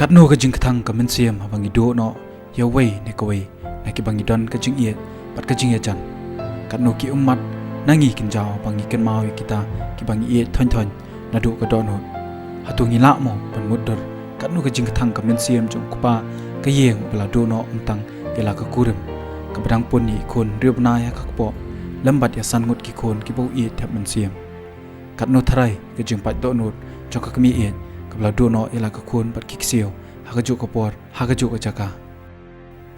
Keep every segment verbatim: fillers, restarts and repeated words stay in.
Katno ka jingkthang ka mynsiem haba ngi duh noh ïa uwei ne kawei na kiba ngi don ka jingïeit bad ka jingïajan. Katno ki ummat na ngi kin jaw ba ngi kynmaw ïa kita kiba ngi ïeit thoiñ thoiñ naduh ka dohnud. Hato ngi lah mo ban mutdur katno ka jingkthang ka mynsiem jong u kpa ka ïing uba la duh noh ym tang ïa la ka kurim kaba dang pun ïa i khun hynriew bnai ha ka kpoh lem bad ïa san ngut ki khun kiba u ïeit thep mynsiem. Katno tharai ka jingpait dohnud jong ka kmie ïeit kaba la duh noh ïa la ka khun bad ki ksiew ha kajuh ka por ha kajuh ka jaka.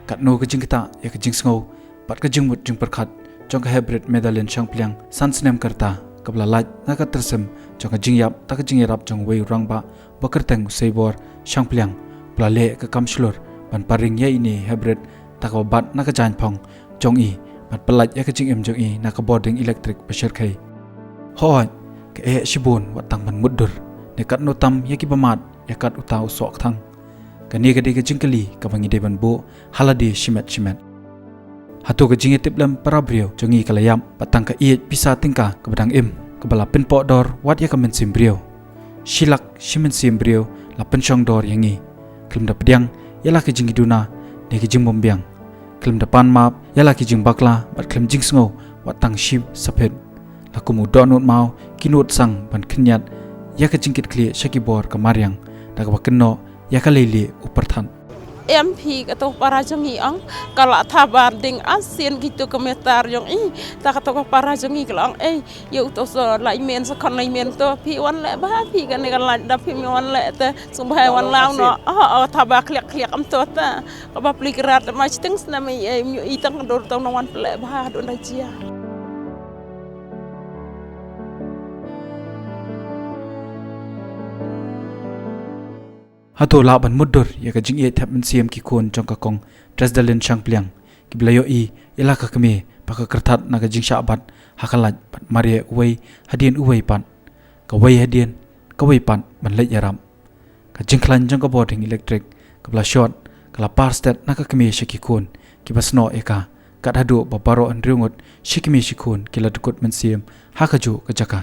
Katno ka jingktah ïa ka jingsngew bad ka jingmut jingpyrkhat jong ka Hybrid Medallion Shangpliang san snem ka rta kaba la lait na ka tyrsim jong ka jingïap da ka jingïarap jong uwei u rangbah ba kyrteng u Seibor Shangpliang ba la leh ka kam shlur ban paring ïa ine i Hybrid da kaba bat na ka jaiñphong jong i bad pyllait ïa ka jingim jong i na ka bording elektrik ba shyrkhei. Hooid, ka eh shibun wat tang ban mutdur ne katno tam ïa kiba mad ïa kat uta u sohkthang. Kane ka dei ka jingkylli kaba ngi dei ban buh ha lade shimet shimet. Hato ka jingïatiplem para briew jong ngi ka la ïap bad tang ka ïeit pisa tyngka kaba dang im kaba la pynpoh dor wat ïa ka mynsiem briew? Shi lak shi mynsiem briew la pynshong dor ïa ngi khlem da pdiang ïa la ka jingïaduna ne ka jingbymbiang, khlem da pan map ïa la ki jingbakla bad khlem jingsngew wat tang shi saphit. La kum u dohnud maw ki nud sang ban khynñiat ïa ka jingkitkhlieh sha ki bor ka mariang da kaba kynnoh ïa ka leilieh u pyrthat. Em phi, kato ka para jong ngi ong ka la thaba ding arsien kito ka meter jong i. Ta kato ka para jong ngi ka la ong ei, ïa uto sa lai men sa khon lai men to phi wan leh bha phi kane ka lait da phi wan leh te sngewbha wan law noh. Oh, oh, thaba khliak khliak am to ta. Kaba pli krat ma chiteng snem ei ei myu i tang dor tang nang wan pynleh bha don da jia. Hato lah ban mutdur ïa ka jingïeit thep mynsiem ki khun jong ka kong Tresdalin Shangpliang kiba la ïohi ïa la ka kmie ba ka kyrthat na ka jingshah bat ha ka lait bad mareh uwei hadien uwei pat, kawei hadien kawei pat ban leit ïarap. Ka jingkhlaiñ jong ka bording elektrik kaba la short ka la par stet na ka kmie sha ki khun kiba snoh ïa ka, kat haduh ba baroh hynriew ngut shi kmie shi khun ki la dkut mynsiem ha kajuh ka jaka.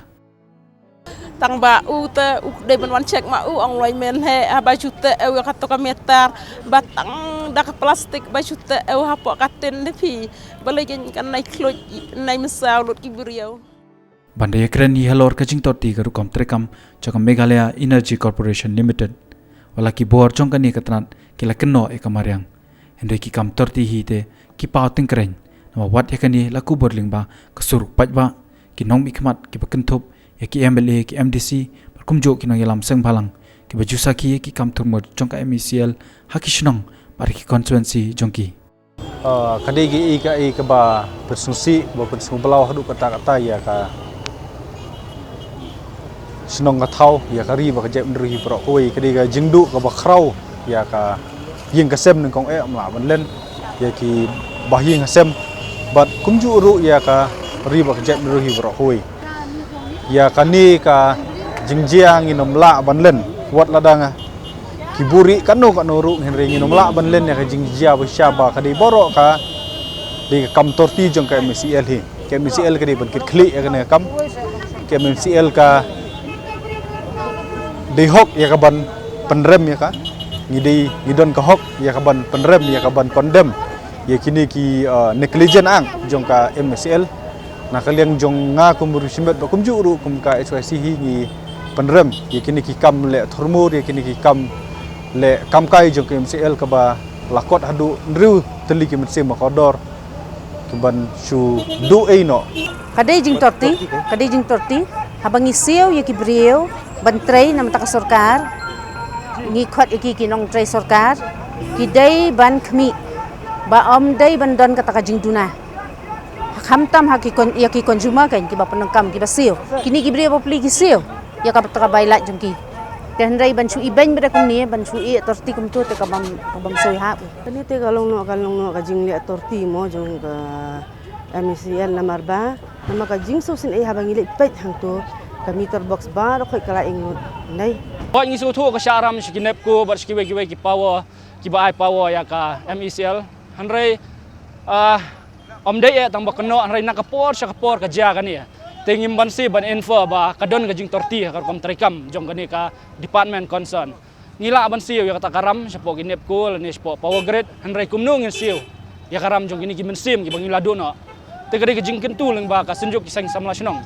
Tang ba u te u dei ban wan check ma u ong lai men he, haba ju te eu ïa kato ka meter ba tang da ka plastik ba ju te eu hapoh ka tin de phi. Ba lei kan nai khluit nai mynsaw lut ki briew. Ban da ïakren hi halor ka jingtorti ka rukom treikam jong ka Meghalaya Energy Corporation Limited, wat la ki bor jong kane ka tnat ki la kynnoh ïa ka mariang. Hynrei ki kam torti hi te ki paw tyngkreiñ, namar wat ïa kane la kubur lyngba ka sur u paidbah, ki nongmihkhmat kiba kynthup ïa ki M L A, ki M D C bad kumjuh ki nongïalam seng bhalang kiba ju sakhi ïa ki kam thurmut jong ka M E C L ha ki shnong bad ha ki constituency jong ki. Ah, ka dei kaei kaei kaba pynsngewsih, ba pynsngewblaw haduh katta katta ïa ka shnong ka thaw, ïa ka ri bad ka jaitbynriew hi baroh kawei. Ka dei ka jingduh kaba khraw ïa ka ïing ka sem nyngkong eh, ym lah ban len ïa ki bahaïing hasem bad kumjuh ruh ïa ka ri bad ka jaitbynriew hi baroh kawei. Ïa kane ka jingjia ngin ym lah ban len wat la dang ki buhrieh katno katno ruh, hynrei ngin ym lah ban len ïa ka jingjia ba shisha ba ka dei baroh ka dei ka kam torti jong ka M E C L hi. Ka M E C L ka dei ban kitkhlieh ïa kane ka kam. Ka M E C L ka dei hok ïa ka ban pynrem ïa ka. Ngi dei, ngi don ka hok ïa ka ban pynrem, ïa ka ban condemn ïa kine ki, uh, negligent act jong ka M E C L. Na ka liang jong nga kum u riewshimet bad kumjuh ruh kum ka H Y C hi, ngi pynrem ïa kine ki kam leh thurmur, ïa kine ki kam leh kam kai jong ka M E C L kaba la kot haduh hynriew tylli ki mynsiem ba kordor ki ban shu duh ei noh. Ka dei jingtorti, ka dei jingtorti haba ngi siew ïa ki briew ban trei na bynta ka sorkar. Ngi khot ïa ki ki nongtrei sorkar, ki dei ban khmih ba ym dei ban don kata ka jingduna. Khamtam ha ki kon-, ïa ki consumer kan, kiba pyndonkam, kiba siew. Kine ki briew ba plie ki siew ïa kata ka bai lait jong ki. Te hynrei ban shu ibeiñ bad kumne, ban shu ïeh torti kumto te ka bym, ka bym soi hap. Kane te ka long noh, ka long noh ka jingleh torti mo jong ka M E C L namar ba, namar ka jingsngewsynei haba ngi leit peit hangto ka meter box baroh khoit ka la ing lut. Nai. Hooid, ngi sngewthuh ka shah ram sha ki NEEPCO bad sha kiwei kiwei ki power, kiba ai power ïa ka M E C L. Hynrei, ah, ym dei eh tang ba kynnoh, hynrei na ka por sha ka por ka jia kane. Te ngim banse ban infer ba ka don ka jingtorti ha ka rukom treikam jong kane ka department concern. Ngi lah ban siew ïa kata ka ram shapoh ki NEEPCO lane shapoh Power Grid, hynrei kumno ngin siew ïa ka ram jong kine ki mynsiem kiba ngi la duh noh. Te ka dei ka jingkyntu lyngba ka Synjuk ki Seng Samla Shnong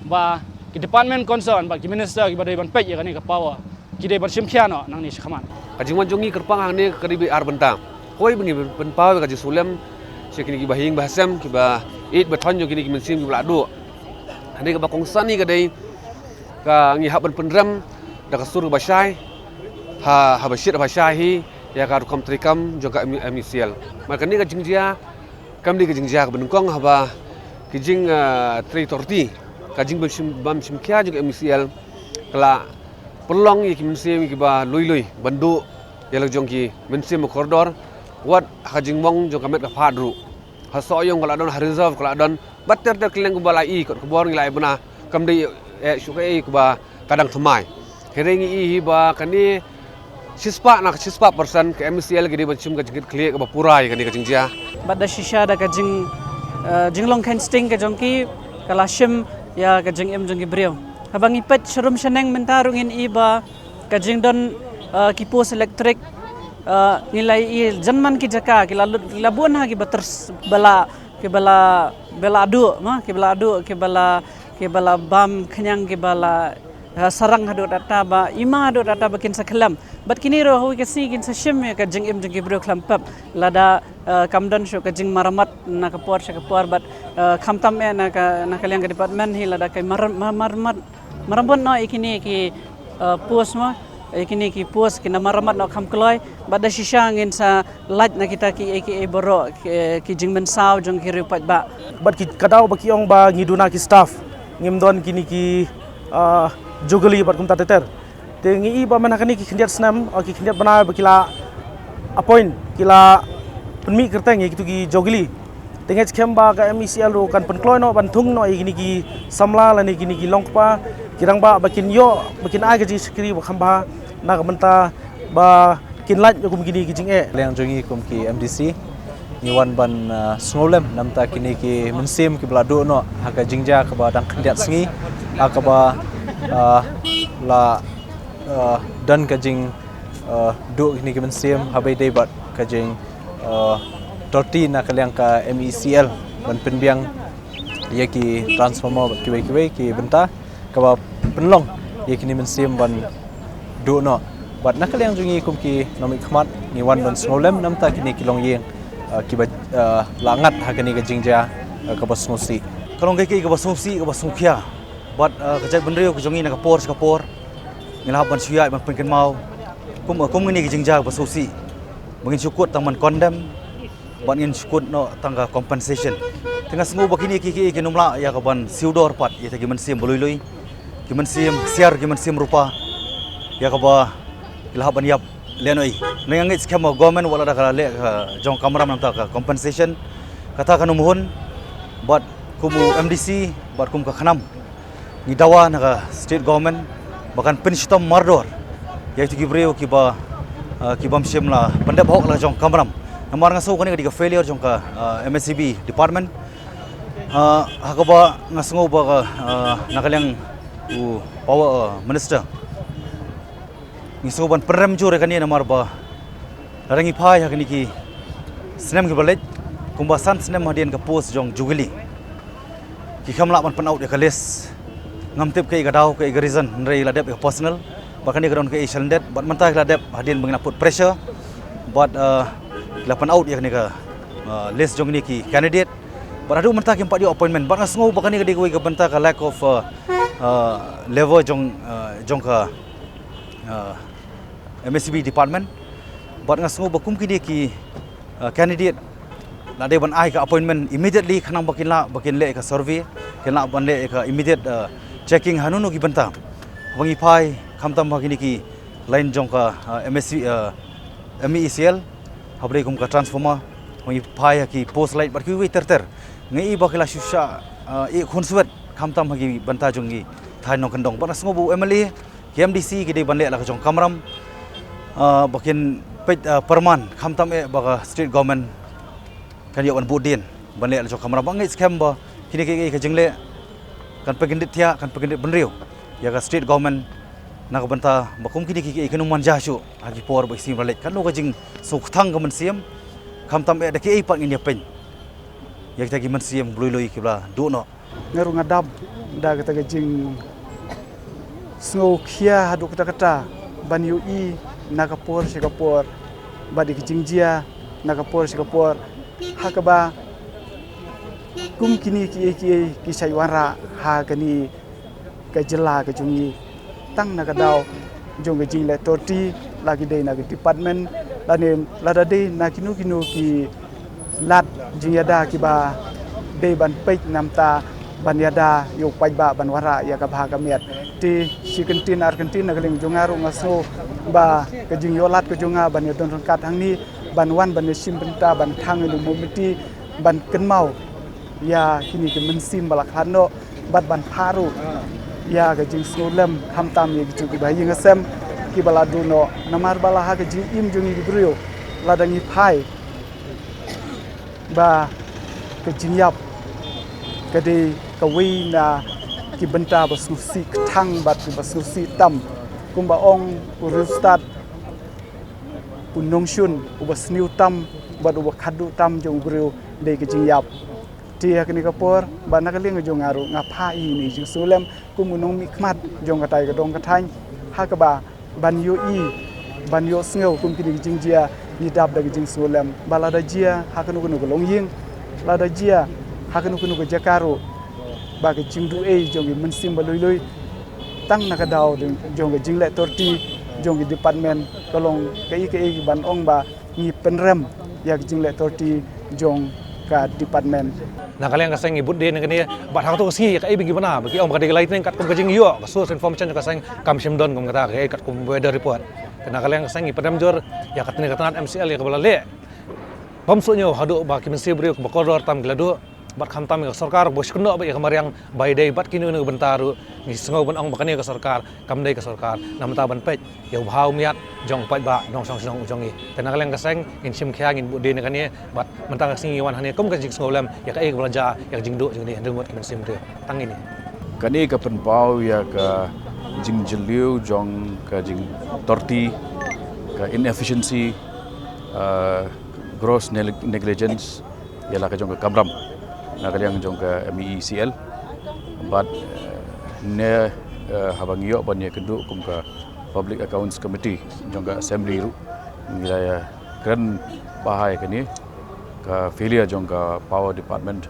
ba ki department concern bad ki minister kiba dei ban peit ïa kane ka power ki dei ban shim khia noh nangne shakhmat. Ka jingwan jong ngi kyrpang hangne ka dei beit ar bynta. Kawei ba ngi pynpaw ïa ka jingsngewlem sha kine kiba ha ïing ba ha sem, kiba ïeit ba thon jong kine ki mynsiem kiba la duh. Hangne kaba kongsan hi ka dei ka ngi hap ban pynrem da ka sur kaba shai, ha, haba shit haba shai hi ïa ka rukom treikam jong ka M-, MeECL. Namar kane ka jingjia kam dei ka jingjia kaba nyngkong haba ki jing, ah, trei authority, ka jingbym shim, bym shim khia jong ka MeECL ka la pynlong ïa ki mynsiem kiba lui lui ban duh ïa la jong ki mynsiem ba kordor, wat ha ka jingmong jong ka met ka phad ruh. Ha Sohiong ka la don, ha reserve ka la don, bad ter ter kylleng kumba la i kot khubor ngi la ïa bna, kam dei eh shu kaei kaba ka dang thymmai. Hynrei ngi i hi ba kane shispah na ka shispah percent ka MeECL ki dei ban shim ka jingkitkhlieh kaba pura ïa kane ka jingjia. Bad da shisha da ka jing, eh, jinglong kheiñ sting ka jong ki ka la shim ïa ka jingim jong ki briew. Haba ngi peit sharum shaneng mynta ruh ngin i ba ka jingdon, eh, ki post electric, eh, ngi la i jan man ki jaka ki la lut, ki la bun ha kiba ters, ba la, kiba la, ba la duh, ma, kiba la duh, kiba la, kiba la bam khñiang, kiba la, eh, sarang haduh katta ba, i ma haduh katta ba kin sa khlem. Bad kine ruh ha kawei ka sngi kin sa shim ïa ka jingim jong ki briew khlem pep. Lada, eh, kam don shuh ka jingmaramat na ka por sha ka por bad, eh, khamtam eh na ka, na ka liang ka department hi lada ka mar-, mar-, maramat, maramat noh ïa kine ki, eh, post, ma, ïa kine ki post kin da maramat noh kham kloi, bad da shisha ngin sa lait na kita kiei kiei baroh ki, ki jingmynsaw jong ki riew paidbah. Bad ki, ka daw ba ki ong ba ngi duna ki staff, ngim don kine ki, ah, jogli bad kumta ter ter. Te ngi i ba man ha kane ki khyndiat snem, ah, ki khyndiat bnai ba ki la appoint, ki la pynmih kyrteng ïa kitu ki jogli. Te ngi ngeit skhem ba ka MeECL ruh kan pynkloi noh ban thung noh ïa kine ki samla lane kine ki longkpa, ki rangbah ba kin ïoh, ba kin ai ka jingshakri ba kham bha na ka bynta ba kin lait ïa kum kine ki jingeh. Liang jong ngi kum ki MDC ngi wan ban, ah, sngewlem namar kine ki mynsiem kiba la duh noh ha ka jingjia kaba dang khyndiat sngi, ha kaba, ah, la, ah, don ka jing, ah, duh kine ki mynsiem haba ïadei bad ka jing, ah, authority na ka liang ka MeECL ban pynbiang ïa ki transformer bad kiwei kiwei ki bynta kaba pynlong ïa kine mynsiem ban duh noh. Bad na ka liang jong ngi kum ki nongmihkhmat ngi wan ban sngewlem namar kine ki longïing, ah, kiba, ah, la ngat ha kane ka jingjia, ah, kaba sngewsih. Ka long kaei kaei kaba sngewsih kaba sngewkhia. Bad, ah, ka jaitbynriew ka jong ngi na ka por sha ka por ngi la hap ban shu ïaid ban pynkynmaw kum, kum kine ki jingjia kaba sngewsih. Ba ngin shu kut tang ban condemn bad ngin shu kut noh tang ka compensation. Te nga sngew ba kine ki, ki, ki nym lah ïa ka ban siew dor pat ïa kita ki mynsiem ba lui lui, ki mynsiem ksiar, ki mynsiem rupa, ïa kaba ki la hap ban ïap lehnohei. Nga ngeit skhem ba government wat la da ka la leh ka jong kamram namar ka compensation, kata kan ym hun. Bad kum u MDC bad kum ka KHNAM ngi dawa na ka state government ba kan pynshitom mardor ïa kitu ki briew kiba, ah, ki bym shym la pyndep hok la jong kamram. Namar nga sngew kane ka dei ka failure jong ka, ah, MSEB department. Ah, ha kaba nga sngew ba ka, ah, na ka liang u power, ah, minister ngi sngew ban pynrem jur ïa kane namar ba lada ngi phai ha kine ki snem kiba leit, kumba san snem hadien ka post jong jugili, ki kham lah ban pyn out ïa ka list. Ngam tip kaei ka daw, kaei ka reason, hynrei la dep ïa ka personal. Bad kane ka don kaei shalyndet, bad mynta ki la dep hadien ba ngi la put pressure. Bad, ah, ki la pyn out ïa kane ka, ah, list jong kine ki candidate. Bad haduh mynta kim pat ïoh appointment. Bad nga sngew ba kane ka dei kawei ka bynta ka lack of, ah, ah, level jong, ah, jong ka, ah, MSEB department. Bad nga sngew ba kum kine ki, ah, candidate la dei ban ai ka appointment immediately khnang ba kin lah, ba kin leh ka survey, kin lah ban leh ka immediate, ah, checking ha nunu ki bynta. Ba ngi phai khamtam ha kine ki line jong ka, ah, MSC, ah, MeECL, haba dei kum ka transformer, ba ngi phai ha ki post light bad kiwei ter ter. Nga i ba ki la shu shah, ah, ïeh khunswet khamtam ha ki bynta jong ki thaiñ nongkyndong. Bad nga sngew ba u MLA, ki MDC ki dei ban leh la ka jong kamram, ah, ba kin peit, ah, pyrman khamtam eh ba ka state government kan ïoh ban bud dien ban leh la ka jong kamram. Ba nga ngeit skhem ba kine kiei kiei ka jingleh kan pynkyndit thiah, kan pynkyndit bynriew ïa ka state government Na ka bynta ba kum kine ki, ki, ki nongman ja shuh ha ki por ba ki sngi ba la leit, katno ka jingsngewkthang ka mynsiem, khamtam eh da kiei pat ngin ïa pyn ïa kita ki mynsiem ba lui lui kiba la duh noh. Nga ruh nga dap da kata ka jingsngewkhia haduh katta katta ban ïohi na ka por sha ka por, bad ïa ka jingjia na ka por sha ka por, ha kaba kum kine kiei kiei ki shait wanrah ha kane ka jylla ka jong ngi, tang na ka daw jong ka jingleh authority, la ki dei na ka department, lane lada dei na kino kino ki lad jingïada kiba dei ban peit namar ban ïada ïa u paidbah ban wanrah ïa ka bha ka miat. Te shi kyntien ar kyntien, na ka liang jong nga ruh nga sngew ba ka jingïoh lad ka jong nga ban ïadon ryngkat hangne, ban wan ban ïashim bynta, ban thang ïa u mombati, ban kynmaw ïa kine ki mynsiem ba la khlad noh, bad ban phah ruh ïa ka jingsngewlem khamtam ïa kijuh kiba ha ïing ha sem kiba la duh noh. Namar ba la ha ka jingim jong ngi ki briew, lada ngi phai ba ka jingïap ka dei kawei na ki bynta ba sngewsih kthang bad ba sngewsih tam, kumba ong u riewstad, u nongshun uba sniew tam bad uba khadduh tam jong u briew dei ka jingïap. Te ha kane ka por, ba na ka liang jong nga ruh nga phah ïa kine ki jingsngewlem kum u nongmihkhmat jong katai ka dong ka thaiñ, ha kaba ban ïohi, ban ïohsngew kum kine ki jingjia, ngi dap da ka jingsngewlem ba lada jia ha kano kano ka longïing, lada jia ha kano kano ka jaka ruh, ba ka jingduh ei jong ki mynsiem ba lui lui, tang na ka daw jong ka jingleh authority, jong ki department, ka long kaei kaei ban ong ba ngi pynrem ïa ka jingleh authority jong ka department. Na ka liang ka seng ngi bud dien ïa kane, bad ha kato ka sngi ïa kaei ba ngi bna, ba ki ong ba ka dei ka lightning, katkum ka jingïoh, ka source information jong ka seng kam shym don kum kata, kaei katkum weather report. Te na ka liang ka seng ngi pynrem jur ïa ka tnat ka tnat M C L ïa kaba la leh bymsuh ñiew haduh ba ki mynsiem briew kiba kordor tam ki la duh, bad khamtam ïa ka sorkar ba shu kynnoh beit ïa ka mariang ba ïadei bad kino kino ki bynta ruh, ngi sngew ban ong ba kane ka sorkar kam dei ka sorkar na bynta ban peit ïa u bha u miat jong u paidbah nongshong shnong u jong ngi. Te na ka liang ka seng ngin shim khia, ngin bud dien ïa kane, bad mynta ka sngi ngi wan hangne kum ka jingsngewlem ïa kaei kaba la jia, ïa ka jingduh jong kine hynriew ngut ki mynsiem briew. Tang ine. Kane ka pynpaw ïa ka jingjylliew jong ka jingtorti, ka inefficiency, uh, gross neg-, negligence, ïa la ka jong ka kamram na ka liang jong ka M E E C L. Bad, eh, ne, eh, haba ngi ïoh ban ïakynduh kum ka Public Accounts Committee jong ka Assembly ruh, ngi la ïakren bha ïa kane ka failure jong ka Power Department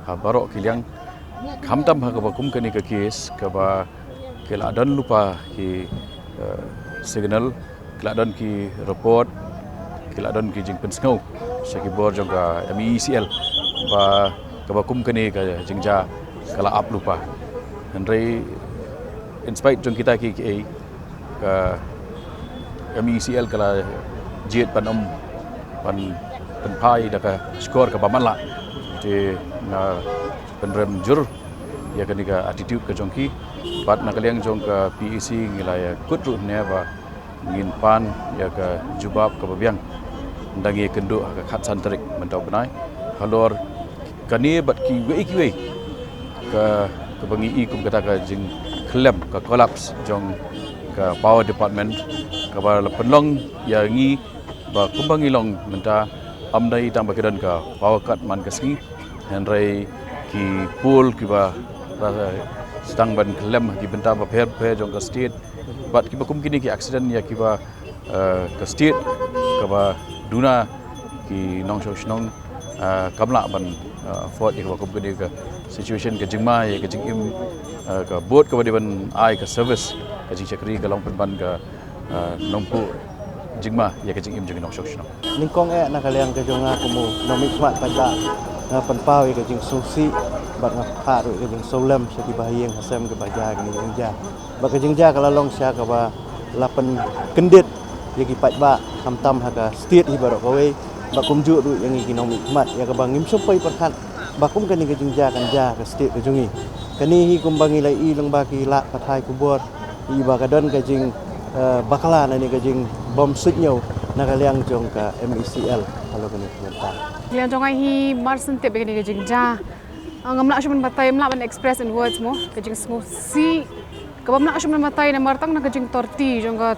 ha baroh ki liang, khamtam ha kaba kum kane ka case kaba ki la don lypa ki, eh, signal, ki la don ki report, ki la don ki jingpynsngew sha ki bor jong ka M E E C L ba kaba kum kane ka jingjia ka la ap lypa. Hynrei in spite jong kita kiei kiei, ka M E E C L ka la jied ban ym, ban pynphai da ka shkor kaba matlah. Te nga pynrem jur ïa kane ka attitude ka jong ki. Bad na ka liang jong ka P A C ngi la ïakut ruh ne ba ngin pan ïa ka jubab kaba biang, nda ngi ïakynduh ha ka khatsan tarik mynta u bnai halor kane bad kiwei kiwei ka, kaba ngi i kum kata ka jingkhlem, ka collapse jong ka Power Department, kaba la pynlong ïa ngi ba kumba ngi long mynta, ym dei tang ba ki don ka power cut man ka sngi, hynrei ki pole kiba, ba sdang ban khlem ha ki bynta bapher bapher jong ka state, bad kiba kum kine ki accident ïa kiba, eh, ka state kaba duna ki nongshong shnong, eh, kam lah ban, eh, afford ïa kaba kum kine ka situation, ka jingma ïa ka jingim, eh, ka bud kaba dei ban ai ka service, ka jingshakri, ka long pynban ka, eh, nongbuh jingma ïa ka jingim jong ki nongshong shnong. Nyngkong eh na ka liang ka jong nga kum u nongmihkhmat paidbah, nga pynpaw ïa ka jingsngewsih bad nga phah ruh ïa ka jingsngewlem sha kiba ha ïing ha sem kiba jia kine ki jingjia. Bad ka jingjia ka la long sha kaba la pynkyndit ïa ki paidbah khamtam ha ka state hi baroh kawei, bad kumjuh ruh ïa ngi ki nongmihkhmat, ïa kaba ngim shym poi pyrkhat ba kum kane ka jingjia kan jia ha ka state ka jong ngi. Kane hi kumba ngi la i lyngba ki lad pathai khubor, i ba ka don ka jing, eh, bakla lane ka jingbymsuidñiew na ka liang jong ka M E C L halor kane ka bynta. Liang jong nga hi mar shen tip ïa kane ka jingjia. Ah, ngam lah shuh ban batai, ngam lah ban express in words mo ka jingsngewsih Kaba mlak shum na matai na martang na ka jingtorti jong ka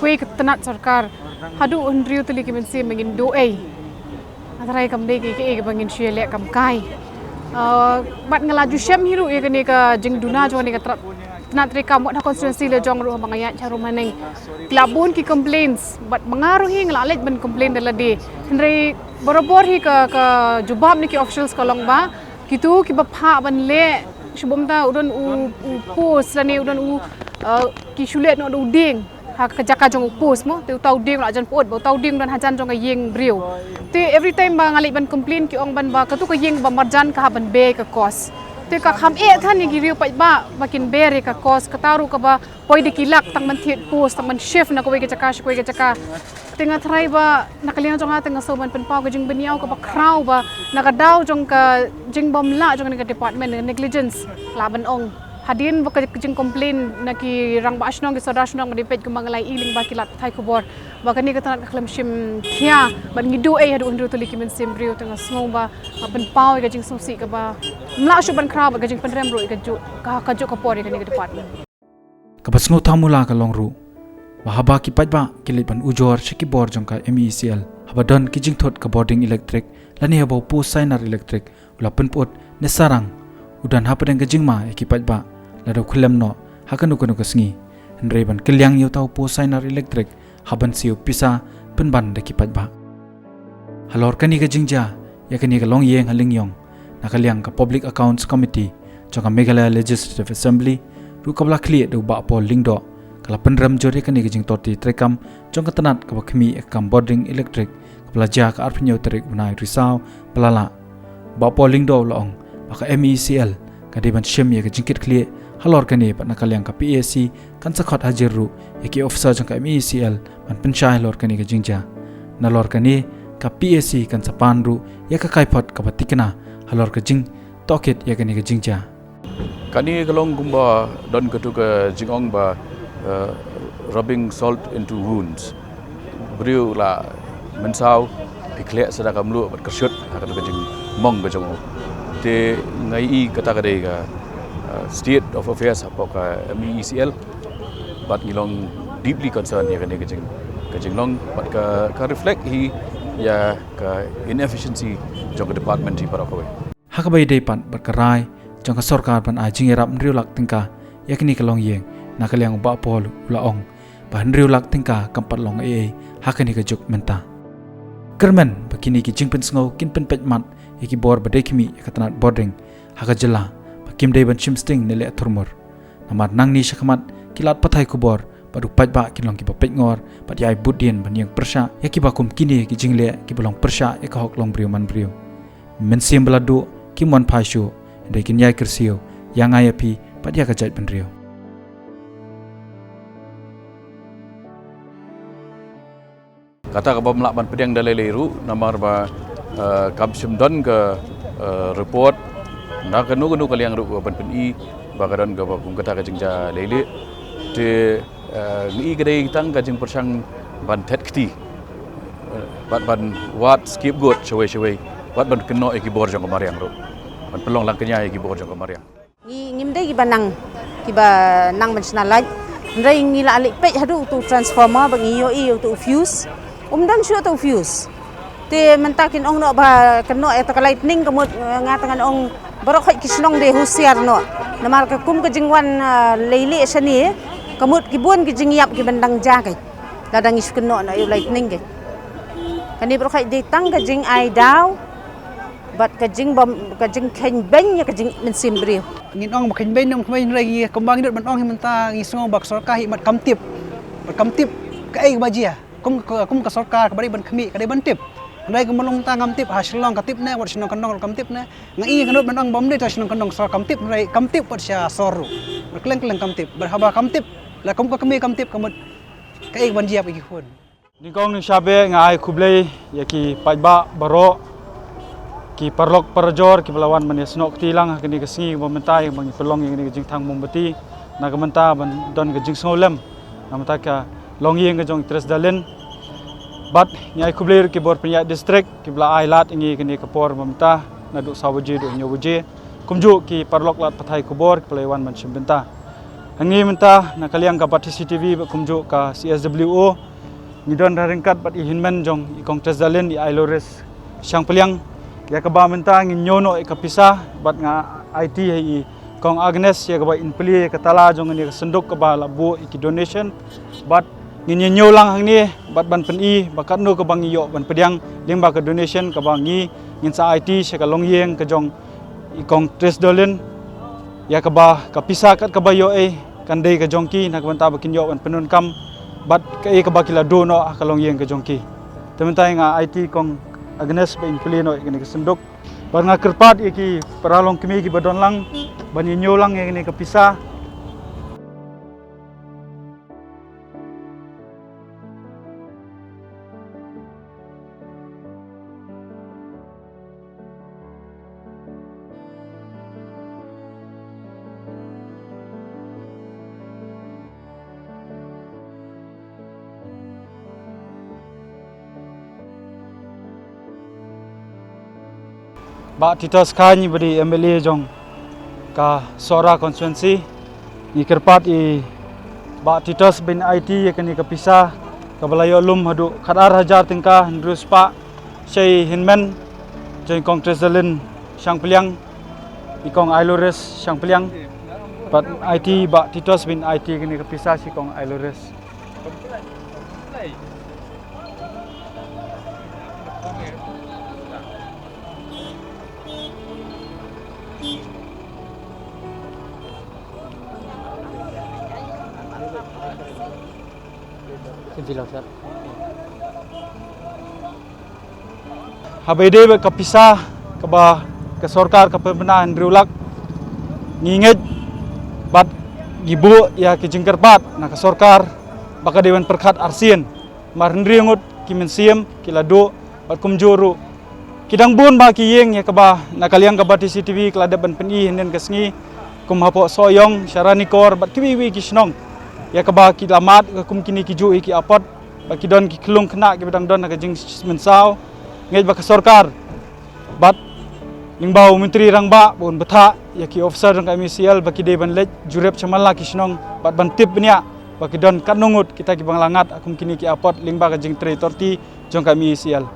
wei ka tnat sorkar. Haduh hynriew tylli ki mynsiem ba ngin duh ei. Nga tharai kam dei ki ki ei kaba ngin shu leh kam kai. Uh, bad nga la ju shem hi ruh ïa kane ka jingduna jong kane ka tnat, tnat treikam wat ha constituency la jong ruh ba nga ïaid harum haneng. Ki la bun ki complaints bad ma nga ruh hi nga la leit ban complain da lade. Hynrei barabor hi ka, ka jubab na ki officials ka long ba kitu kiba phah ban leh, shibun ta u don u, u post lane u don u, uh, ki shu leh noh da u dieng ha ka jaka jong u post mo, te uta u dieng la jan put ba uta u dieng don hajan jong ka ïing briew. Te every time ba nga leit ban complain ki ong ban ba katu ka ïing ba marjan ka hap ban bear ka cost. Te ka kham eh than ïa ki riew paidbah ba kin bear ïa ka cost, kata ruh kaba poi da ki lak tang ban thied post, tang ban shift na kawei ka jaka sha kawei ka jaka. Te nga tharai ba na ka liang jong nga te nga sngew ban pynpaw ka jingbynñiaw kaba khraw ba na ka daw jong ka jingbym lah jong kane ka department, negligence lah ban ong. Hadien ba ka jingcomplain na ki rangbah shnong, ki sordar shnong, ba dei peit kumba nga la ïohi lyngba ki lad pathai khubor ba kane ka tnat ka khlem shim khia bad ngi duh ei haduh hynriew tylli ki mynsiem briew, te nga sngew ba, ba pynpaw ïa ka jingsngewsih kaba mlak shuh ban khraw bad ka jingpynrem ruh ïa ka juh, ka, ka juh ka por ïa kane ka department. Kaba sngewthuh mula ka long ruh ba haba ki paidbah ki leit ban ujor sha ki bor jong ka M E E C L haba don ki jingthut ka bording electric lane haba u post sainar electric u la pynput ne sarang, u don hapdeng ka jingma ïa ki paidbah lada u khyllem noh ha kano kano ka sngi. Hynrei ban kylliang ïa uta u post sainar electric hap ban siew pisa pynban da ki paidbah. Halor kane ka jingjia ïa kane ka longïing ha Lyngïong, na ka liang ka Public Accounts Committee jong ka Meghalaya Legislative Assembly ruh kaba la khlieh da u Bah Paul Lyngdoh ka la pynrem jur ïa kane ka jingtorti treikam jong ka tnat kaba khmih ïa ka kam bording electric kaba la jia ka arphew hynñiew tarik u bnai Risaw ba la lah. Bah Paul Lyngdoh u la ong ba ka M E E C L ka dei ban shim ïa ka jingkitkhlieh halor kane bad na ka liang ka P A C kan sa khot hajir ruh ïa ki officer jong ka M E E C L ban pynshai halor kane ka jingjia. Nalor kane ka P A C kan sa pan ruh ïa ka kaiphod kaba tikna halor ka jingtohkit ïa kane ka jingjia. Kane ka long kumba don katu ka jingong ba, eh, rubbing salt into wounds. Briew la mynsaw, phi khleh sa da ka mluh bad kyrshut ha katu ka jingmong ka jong u. Te nga ïohi kata ka dei ka, eh, state of affairs hapoh ka M E E C L. Bad ngi long deeply concerned ïa kane ka jing, ka jinglong bad ka, ka reflect hi ïa ka inefficiency jong ka department hi baroh kawei. Ha kaba ïadei pat bad ka rai jong ka sorkar ban ai jingïarap hynriew lak tyngka ïa kane ka longïing, na ka liang u Bah Paul u la ong ba hynriew lak tyngka kam pat long ei ei ha kane ka juk mynta. Kyrmen ba kine ki jingpynsngew kin pynpeit mat ïa ki bor ba dei khmih ïa ka tnat bording ha ka jylla ba kim dei ban shim sting ne leh thurmur. Namar nangne shakhmat ki lad pathai khubor bad u paidbah kin long kiba peitngor bad ïai bud dien ban ïeng pyrshah ïa kiba kum kine ki jingleh kiba long pyrshah ïa ka hok longbriew manbriew. Mynsiem ba la duh kim wan phai shuh, hynrei kin ïai kyrsiew ïa nga ïa phi bad ïa ka jaitbynriew. Kata kaba ym lah ban pdiang da lei lei ruh namar ba, eh, kam shym don ka, eh, report na kano kano ka liang ruh ban pyni ba ka don kaba kum kata ka jingjia lei lei. Te, eh, ngi i ka dei tang ka jingpyrshang ban thet kti, eh, bad ban wad scapegoat shawei shawei, bad ban kynnoh ïa ki bor jong ka mariang ruh, ban pynlong lang kñia ïa ki bor jong ka mariang. Ngi, ngim dei kiba nang, kiba nang ban shna light. Hynrei ngi la leit peit haduh utu u transformer ba ngi ïohi utu u fuse. Um don shuh utu u fuse. Te mynta kin ong noh ba kynnoh ïa uta ka lightning ka mut, eh, nga tang ngan ong baroh khoit ki shnong dei husiar noh. Namar ka kum ka jingwan, eh, lei lei shane ka mut ki bun ki jingïap kiban dang jia kei. Lada ngi shu kynnoh noh ïa u lightning kei. Kane baroh khoit dei tang ka jingai daw bad ka jingbym, ka jingkheiñ beiñ ïa ka jingmynsiem briew. Ngin ong ba kheiñ beiñ ne ym kheiñ beiñ, hynrei ngi kumba ngi dei ban ong hi mynta ngi sngew ba ka sorkar hi mat kam tip. Bad kam tip kaei kaba jia. Kum ka, kum ka sorkar kaba dei ban khmih ka dei ban tip. Hynrei kumba long mynta ngam tip, ha Shillong ka tip ne, wat shnong kyndong ruh kam tip ne. Nga i ka nud ban ong ba ym dei tang shnong kyndong sor kam tip, hynrei kam tip wat sha sor ruh. Bad kylleng kylleng kam tip. Bad haba kam tip, la kum ka kmie kam tip ka mut kaei kaban jia ïa ki khun. Nyngkong nyngshap nga ai khublei ïa ki paidbah baroh, ki paralok parajor kiba la wan ban ïasnoh kti lang ha kane ka sngi ba mynta ïa ba ngi pynlong ïa kane ka jingthang mombati na ka bynta ban don ka jingsngewlem na ka bynta ka longïing ka jong i Therese Darlin. Bad ngi ai khublei ruh ki bor pynïaid district kiba la ai lad ïa ngi kane ka por ba mynta naduh saw baje haduh hynñiew baje. Kumjuh ki paralok lad pathai khubor kiba la wan ban shim bynta. Hangne mynta na ka liang ka Batesi TV bad kumjuh ka C S W O, ngi don ha ryngkat bad i hynmen jong i Kong Tresdalin, i Ailores Shangpliang, ïa kaba mynta ngin ñiew noh ïa ka pisa bad nga aiti ha i Kong Agnes ïa kaba in plie ïa ka tala jong ngi, ïa ka synduk kaba la buh ïa ki donation, bad ngin ïa ñiew lang hangne bad ban pyni ba katno kaba ngi ïoh ban pdiang lyngba ka donation kaba ngi, ngin sa aiti sha ka longïing ka jong i Kong Tresdalin, ïa kaba ka pisa kat kaba ïoh ei kan dei ka jong ki, na ka bynta ba kin ïoh ban pyndonkam bad kaei kaba ki la duh noh ha ka longïing ka jong ki. Te mynta nga aiti Kong Agnes ba in plie noh ïa kane ka synduk bad nga kyrpad ïa ki para longkmie kiba don lang ban ïa ñiew lang ïa kane ka pisa. Bah Titos Chyne ba dei M L A jong ka Sohra constituency, ngi kyrpad ïa Bah Titos ba in aiti ïa kane ka pisa kaba la ïoh lum haduh khatar hajar tyngka hynriew spah sha i hynmen jong i Kong Tresdalin Shangpliang, i Kong Ailores Shangpliang, bad aiti Bah Titos ba in aiti ïa kane ka pisa sha i Kong Ailores. Haba ïadei bad ka pisa kaba ka sorkar ka pynbna hynriew lak, ngi ngeit bad ngi buh ïa ki jingkyrpad na ka sorkar ba ka dei ban pyrkhat arsien. Mar hynriew ngut ki mynsiem ki la duh bad kumjuh ruh ki dang bun bha ki ïing ïa kaba na ka liang ka Batesi TV ka la dep ban pyni hynnin ka sngi, kum hapoh Sohiong, sha Ranikor bad kiwei kiwei ki shnong, ïa kaba ki la mad kum kine ki juh ïa ki apot, ba ki don ki khyllung khynnah kiba dang don ha ka jingmynsaw. Ngeit ba ka sorkar bad lyngba u Myntri Rangbah ba un bthah ïa ki officer jong ka M E C L ba ki dei ban leit jurip sha man la ki shnong bad ban tip bniah ba ki don katno ngut kita kiba la ngat ha kum kine ki apot lyngba ka jingtrei torti jong ka M E C L.